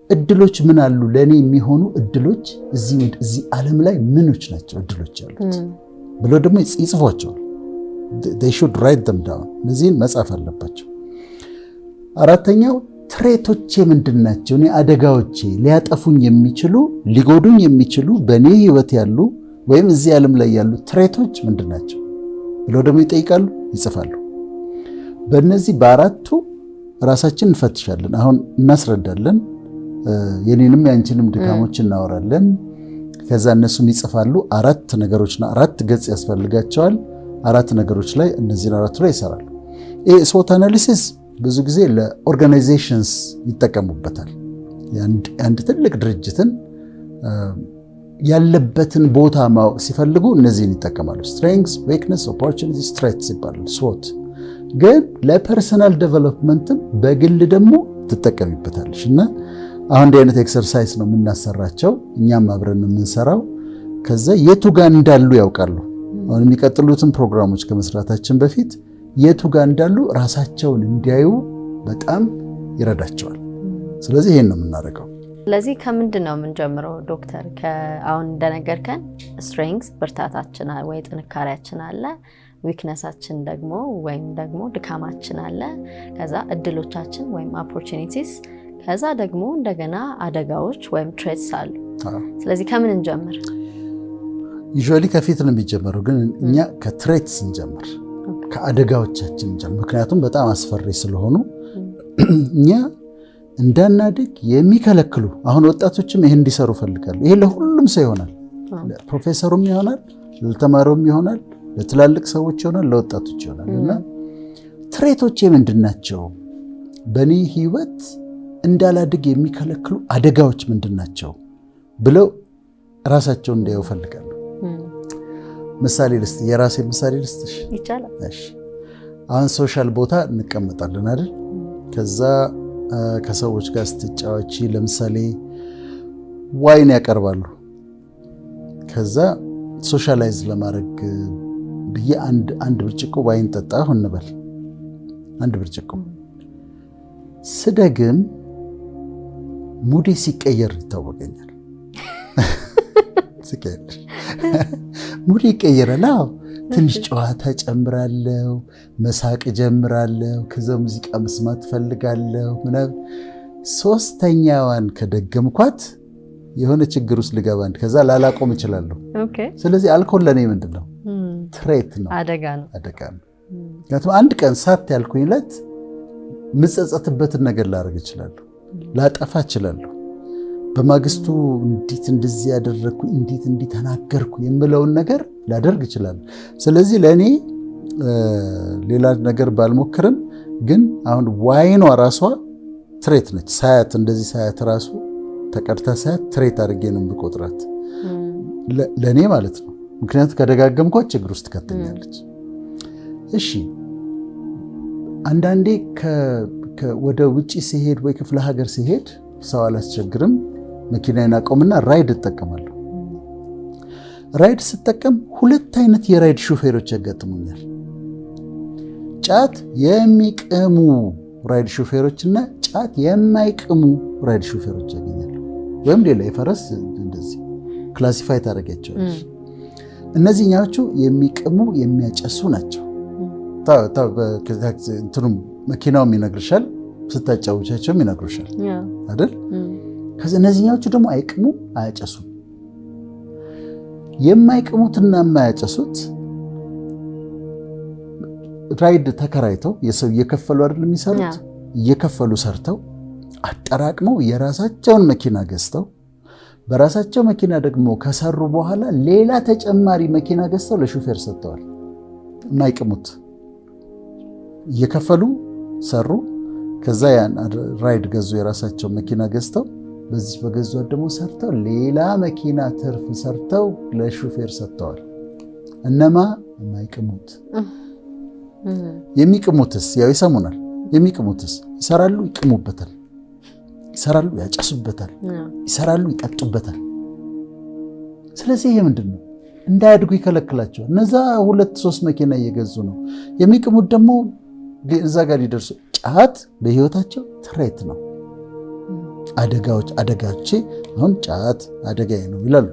እድሎች ምን አሉ? ለእኔ የሚሆኑ እድሎች እዚህ ዓለም ላይ ምኖች ናቸው እድሎች ያሉት ብሎ ደግሞ ይጽፏቸዋል። They should write them down። እነዚህን መጻፍ አለባቸው። አራተኛው threat ኦቼ ምንድን ናቸው? እኔ አደጋዎቼ፣ ሊያጠፉኝ የሚችሉ፣ ሊጎዱኝ የሚችሉ፣ በእኔ ህይወት ያሉ ወይም እዚህ ዓለም ላይ ያሉ threat ኦች ምንድን ናቸው ብለው ደግሞ ይጠይቃሉ፣ ይጽፋሉ። በእነዚህ በአራቱ ራሳችን እንፈትሻለን። አሁን እናስረዳለን። የኔንም የአንቺንም ድካሞች እናወራለን። ከዛ እነሱም ይጽፋሉ። አራት ነገሮች፣ አራት ገጽ ያስፈልጋቸዋል። አራት ነገሮች ላይ፣ እነዚህን አራቱ ላይ ይሰራሉ። ይህ SWOT analysis ብዙ ጊዜ ለ organizations ይጠቀሙበታል። የአንድ ትልቅ ድርጅትን ያለበትን ቦታ ማወቅ ሲፈልጉ እነዚህን ይጠቀማሉ። Strengths፣ weakness፣ opportunities፣ threats ይባላል SWOT። ግን ለ personal development ም በግል ደግሞ ትጠቀሚበታለሽ። እና አሁን እንዲህ አይነት exercise ነው የምናሰራቸው፣ እኛም አብረን የምንሰራው። ከዛ የቱ ጋር እንዳሉ ያውቃሉ። አሁን የሚቀጥሉትን ፕሮግራሞች ከመስራታችን በፊት የቱ ጋር እንዳሉ ራሳቸውን እንዲያዩ በጣም ይረዳቸዋል። ስለዚህ ይሄን ነው የምናደርገው። ስለዚህ ከምንድን ነው የምንጀምረው ዶክተር? አሁን እንደነገርከን strengths ብርታታችን ወይ ጥንካሬያችን አለ፣ weakness ኣችን ደግሞ ወይም ደግሞ ድካማችን አለ፣ ከዛ እድሎቻችን ወይም opportunities፣ ከዛ ደግሞ እንደገና አደጋዎች ወይም threats አሉ። ስለዚህ ከምን እንጀምር? Usually ከፊት ነው የሚጀመረው፣ ግን እኛ ከ threats እንጀምር፣ ከአደጋዎቻችን እንጀምር። ምክንያቱም በጣም አስፈሪ ስለሆኑ፣ እኛ እንዳናድግ የሚከለክሉ። አሁን ወጣቶችም ይህን እንዲሰሩ እፈልጋለሁ። ይሄ ለሁሉም ሰው ይሆናል፣ ለፕሮፌሰሩም ይሆናል፣ ለተማሪውም ይሆናል፣ ለትላልቅ ሰዎች ይሆናል፣ ለወጣቶች ይሆናል። እና threat ኦቼ ምንድን ናቸው? በእኔ ህይወት እንዳላድግ የሚከለክሉ አደጋዎች ምንድን ናቸው ብለው ራሳቸውን እንዲያዩ እፈልጋለሁ። ምሳሌ ልስጥ፣ የራሴ ምሳሌ ልስጥሽ። ይቻላል። እሺ። አሁን social ቦታ እንቀመጣለን አይደል? ከዛ ከሰዎች ጋር ስትጫወቺ ለምሳሌ wine ያቀርባሉ። ከዛ socialize ለማድረግ ብዬ አንድ ብርጭቆ wine ጠጣሁ እንበል። አንድ ብርጭቆ ስደግም mood ኤ ሲቀየር ይታወቀኛል። ሲቀየር mood ኤ ይቀየራል። አዎ፣ ትንሽ ጨዋታ ጨምራለሁ፣ መሳቅ ጀምራለሁ። ከዛ ሙዚቃ መስማት ፈልጋለሁ ምናምን። ሶስተኛዋን ከደገምኳት የሆነ ችግር ውስጥ ልገባ፣ ከዛ ላላቆም እችላለሁ። ስለዚህ አልኮል ለእኔ ምንድን ነው? Threat ነው፣ አደጋ ነው። አደጋ ነው። ምክንያቱም አንድ ቀን ሳት ያልኩኝ ዕለት የምጸጸትበትን ነገር ላደርግ እችላለሁ፣ ላጠፋ እችላለሁ። በማግስቱ እንዴት እንደዚህ ያደረግኩ፣ እንዴት እንዲህ ተናገርኩ የምለውን ነገር ላደርግ እችላለሁ። ስለዚህ ለእኔ ሌላ ነገር ባልሞክርም ግን አሁን wine ኗ ራሷ threat ነች። ሳያት፣ እንደዚህ ሳያት ራሱ፣ ተቀድታ ሳያት threat አድርጌ ነው የምቆጥራት ለእኔ ማለት ነው። ምክንያቱም ከደጋገምኳት ችግር ውስጥ ትከተኛለች። እሺ፣ አንዳንዴ ወደ ውጭ ስሄድ ወይ ክፍለ ሀገር ስሄድ ሰው አላስቸግርም። መኪናዬን አቆምና ride እጠቀማለሁ። Ride ስጠቀም ሁለት አይነት የ ride ሹፌሮች ያጋጥሙኛል። ጫት የሚቅሙ ride ሹፌሮች እና ጫት የማይቅሙ ride ሹፌሮች ያገኛሉ። ወይም ሌላ የፈረስ እንደዚህ classify ታደርጊያቸዋለሽ። እነዚህኛዎቹ የሚቅሙ፣ የሚያጨሱ ናቸው። እንትኑም መኪናውም ይነግርሻል፣ ስታጫውቻቸውም ይነግሩሻል አይደል? ከዚህ እነዚህኛዎቹ ደግሞ አይቅሙም፣ አያጨሱም። የማይቅሙትና የማያጨሱት ride ተከራይተው የሰው እየከፈሉ አይደል የሚሰሩት? እየከፈሉ ሰርተው አጠራቅመው የራሳቸውን መኪና ገዝተው፣ በራሳቸው መኪና ደግሞ ከሰሩ በኋላ ሌላ ተጨማሪ መኪና ገዝተው ለሹፌር ሰጥተዋል። የማይቅሙት እየከፈሉ ሰሩ። ከዛ ያን ride ገዙ፣ የራሳቸው መኪና ገዝተው፣ በዚህ በገዟት ደግሞ ሰርተው ሌላ መኪና ትርፍ ሰርተው ለሹፌር ሰጥተዋል። እነማ? የማይቅሙት። የሚቅሙትስ ያው ይሰሙናል። የሚቅሙትስ ይሰራሉ፣ ይቅሙበታል። ይሰራሉ፣ ያጨሱበታል። ይሰራሉ፣ ይጠጡበታል። ስለዚህ ይሄ ምንድን ነው? እንዳያድጉ ይከለክላቸዋል። እነዛ ሁለት ሶስት መኪና እየገዙ ነው። የሚቅሙት ደግሞ እዛ ጋር ሊደርሱ፣ ጫት በህይወታቸው threat ነው። አደጋዎች አደጋቼ አሁን ጫት አደጋዬ ነው ይላሉ።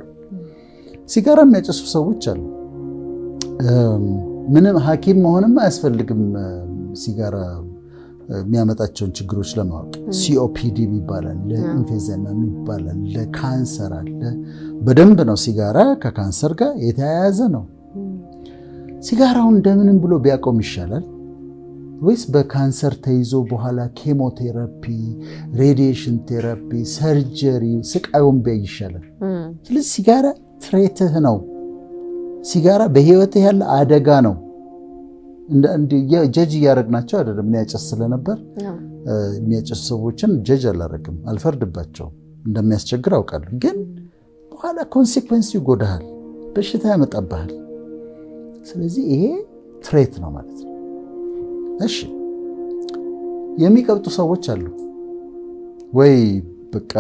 ሲጋራ የሚያጨሱ ሰዎች አሉ። ምንም ሐኪም መሆንም አያስፈልግም ሲጋራ የሚያመጣቸውን ችግሮች ለማወቅ። COPD ይባላል፣ emphysema ይባላል፣ ለካንሰር አለ። በደንብ ነው፣ ሲጋራ ከካንሰር ጋር የተያያዘ ነው። ሲጋራውን እንደምንም ብሎ ቢያቆም ይሻላል ወይስ በካንሰር ተይዞ በኋላ chemotherapy፣ radiation therapy፣ surgery ስቃዩን ቢያይ ይሻላል? ስለዚህ ሲጋራ threat ህ ነው። ሲጋራ በህይወትህ ያለ አደጋ ነው። Judge እያደረግናቸው አይደለም። እኔ ያጨስ ስለነበር የሚያጨሱ ሰዎችን judge አላደረግም፣ አልፈርድባቸውም። እንደሚያስቸግር አውቃለሁ። ግን በኋላ consequence ይጎዳሃል፣ በሽታ ያመጣብሃል። ስለዚህ ይሄ threat ነው ማለት ነው። እሺ፣ የሚቀብጡ ሰዎች አሉ ወይ? በቃ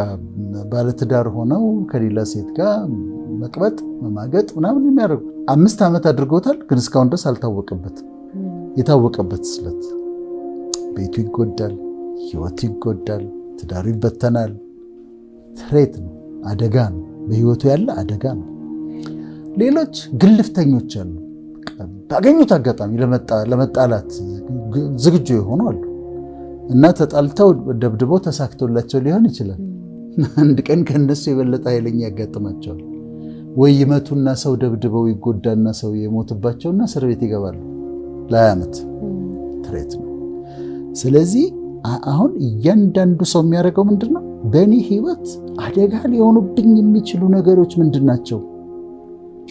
ባለትዳር ሆነው ከሌላ ሴት ጋር መቅበጥ፣ መማገጥ ምናምን የሚያደርጉ፣ 5 ዓመት አድርጎታል፣ ግን እስካሁን ድረስ አልታወቀበትም። የታወቀበት ስለት ቤቱ ይጎዳል፣ ህይወቱ ይጎዳል፣ ትዳሩ ይበተናል። Threat ነው፣ አደጋ ነው፣ በህይወቱ ያለ አደጋ ነው። ሌሎች ግልፍተኞች አሉ። ባገኙት አጋጣሚ ለመጣላት ዝግጁ የሆኑ አሉ እና ተጣልተው ደብድበው ተሳክቶላቸው ሊሆን ይችላል። አንድ ቀን ከእነሱ የበለጠ ኃይለኛ ያጋጥማቸዋል። ወይ ይመቱና ሰው ደብድበው ይጎዳና ሰው የሞትባቸውና እስር ቤት ይገባሉ ለ20 ዓመት። Threat ነው። ስለዚህ አሁን እያንዳንዱ ሰው የሚያደርገው ምንድን ነው? በእኔ ህይወት አደጋ ሊሆኑብኝ የሚችሉ ነገሮች ምንድን ናቸው?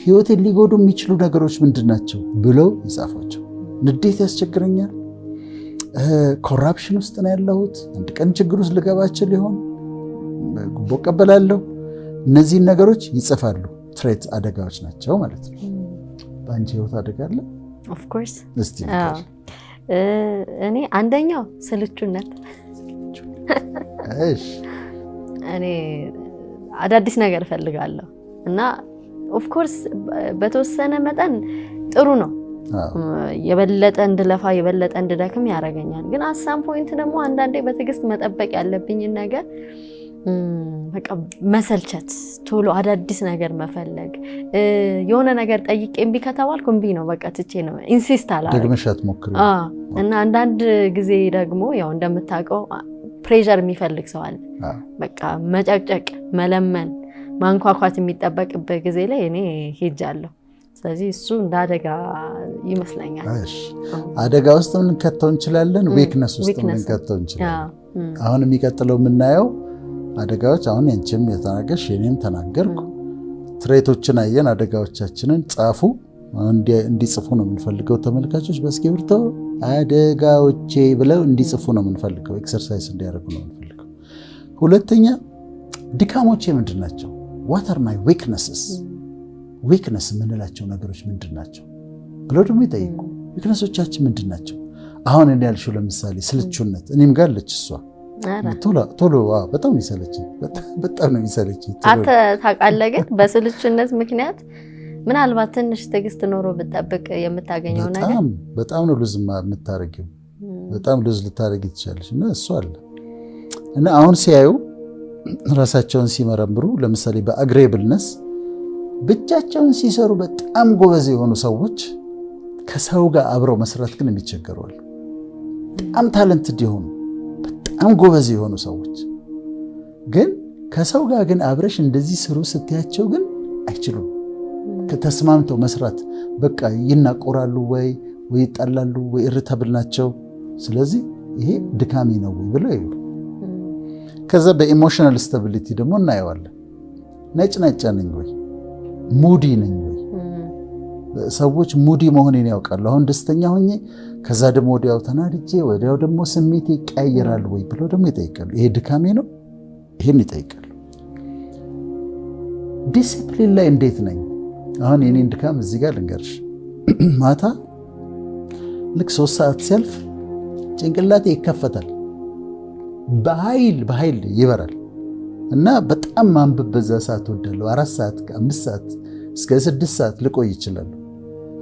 ህይወቴን ሊጎዱ የሚችሉ ነገሮች ምንድን ናቸው ብለው ይጻፏቸው። ንዴት ያስቸግረኛል፣ corruption ውስጥ ነው ያለሁት፣ አንድ ቀን ችግር ውስጥ ልገባ እችል ይሆን፣ ጉቦ እቀበላለሁ። እነዚህን ነገሮች ይጽፋሉ። Threat አደጋዎች ናቸው ማለት ነው። በአንቺ ህይወት አደጋ አለ? Of course። እስቲ ንገሪኝ። እኔ አንደኛው ስልቹነት። እኔ አዳዲስ ነገር እፈልጋለሁ እና of course በተወሰነ መጠን ጥሩ ነው። የበለጠ እንድለፋ፣ የበለጠ እንድደክም ያደርገኛል። ግን at some point ደግሞ አንዳንዴ በትዕግስት መጠበቅ ያለብኝን ነገር በቃ መሰልቸት፣ ቶሎ አዳዲስ ነገር መፈለግ፣ የሆነ ነገር ጠይቄ እምቢ ከተባልኩ እምቢ ነው፣ በቃ ትቼ ነው፣ insist አላደርግም። ደግመሽ አትሞክሪም። እና አንዳንድ ጊዜ ደግሞ ያው እንደምታውቀው pressure የሚፈልግ ሰው አለ። በቃ መጨቅጨቅ፣ መለመን፣ ማንኳኳት የሚጠበቅበት ጊዜ ላይ እኔ ሄጃለሁ። ስለዚህ እሱ እንደ አደጋ ይመስለኛል። እሺ፣ አደጋ ውስጥም ልንከተው እንችላለን፣ weakness ውስጥም ልንከተው እንችላለን። አሁን የሚቀጥለው የምናየው አደጋዎች፣ አሁን ያንቺም የተናገርሽ የኔም ተናገርኩ። Threat ኦችን አየን፣ አደጋዎቻችንን ጻፉ። እንዲጽፉ ነው የምንፈልገው። ተመልካቾች በእስክሪብቶ አደጋዎቼ ብለው እንዲጽፉ ነው የምንፈልገው። Exercise እንዲያደርጉ ነው የምንፈልገው። ሁለተኛ ድካሞቼ ምንድን ናቸው? What are my weaknesses? Weakness የምንላቸው ነገሮች ምንድን ናቸው ብለው ደግሞ ይጠይቁ። Weakness ኦቻችን ምንድን ናቸው? አሁን እኔ ያልሽው ለምሳሌ ስልቹነት እኔም ጋር አለች እሷ። ቶሎ በጣም ነው የሚሰለችኝ፣ በጣም ነው የሚሰለችኝ። አንተ ታውቃለህ፣ ግን በስልቹነት ምክንያት ምናልባት ትንሽ ትዕግስት ኖሮ ብጠብቅ የምታገኘው ነገር በጣም በጣም ነው lose የምታረጊው፣ በጣም lose ልታረጊ ትችላለች። እና እሱ አለ። እና አሁን ሲያዩ፣ ራሳቸውን ሲመረምሩ፣ ለምሳሌ በ agreeableness ብቻቸውን ሲሰሩ በጣም ጎበዝ የሆኑ ሰዎች ከሰው ጋር አብረው መስራት ግን የሚቸገሩ አሉ። በጣም talented የሆኑ፣ በጣም ጎበዝ የሆኑ ሰዎች ግን ከሰው ጋር ግን አብረሽ እንደዚህ ስሩ ስትያቸው ግን አይችሉም። ተስማምተው መስራት በቃ ይናቆራሉ፣ ወይ ይጣላሉ፣ ወይ irritable ናቸው። ስለዚህ ይሄ ድካሜ ነው ወይ ብለው ይሉ። ከዛ በ emotional stability ደግሞ እናየዋለን። ነጭናጫ ነኝ ወይ፣ moody ነኝ ወይ? ሰዎች moody መሆኔን ያውቃሉ። አሁን ደስተኛ ሆኜ ከዛ ደግሞ ወዲያው ተናድጄ ወዲያው ደግሞ ስሜቴ ይቀያየራል ወይ ብለው ደግሞ ይጠይቃሉ። ይሄ ድካሜ ነው? ይሄን ይጠይቃሉ። ዲሲፕሊን ላይ እንዴት ነኝ? አሁን የኔን ድካም እዚህ ጋር ልንገርሽ። ማታ ልክ 3 ሰዓት ሲያልፍ ጭንቅላቴ ይከፈታል፣ በኃይል በኃይል ይበራል እና በጣም ማንበብ በዛ ሰዓት እወዳለሁ። 4 ሰዓት፣ 5 ሰዓት፣ እስከ 6 ሰዓት ልቆይ እችላለሁ።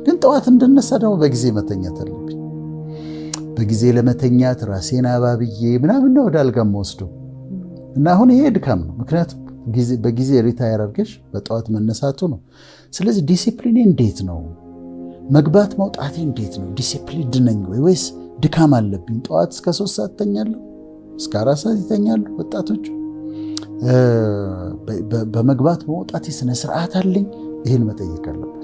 ግን ጠዋት እንድነሳ ደግሞ በጊዜ መተኛት አለብኝ። በጊዜ ለመተኛት ራሴን አባብዬ ምናምን ነው ወደ አልጋ የምወስደው። እና አሁን ይሄ ድካም ነው። ምክንያቱም በጊዜ retire አድርገሽ በጠዋት መነሳቱ ነው። ስለዚህ ዲሲፕሊኔ እንዴት ነው? መግባት መውጣቴ እንዴት ነው? Disciplined ነኝ ወይ ወይስ ድካም አለብኝ? ጠዋት እስከ 3 ሰዓት ተኛለሁ፣ እስከ 4 ሰዓት ይተኛሉ ወጣቶቹ። በመግባት በመውጣቴ ስነ ስርዓት አለኝ? ይህን መጠየቅ አለባቸው።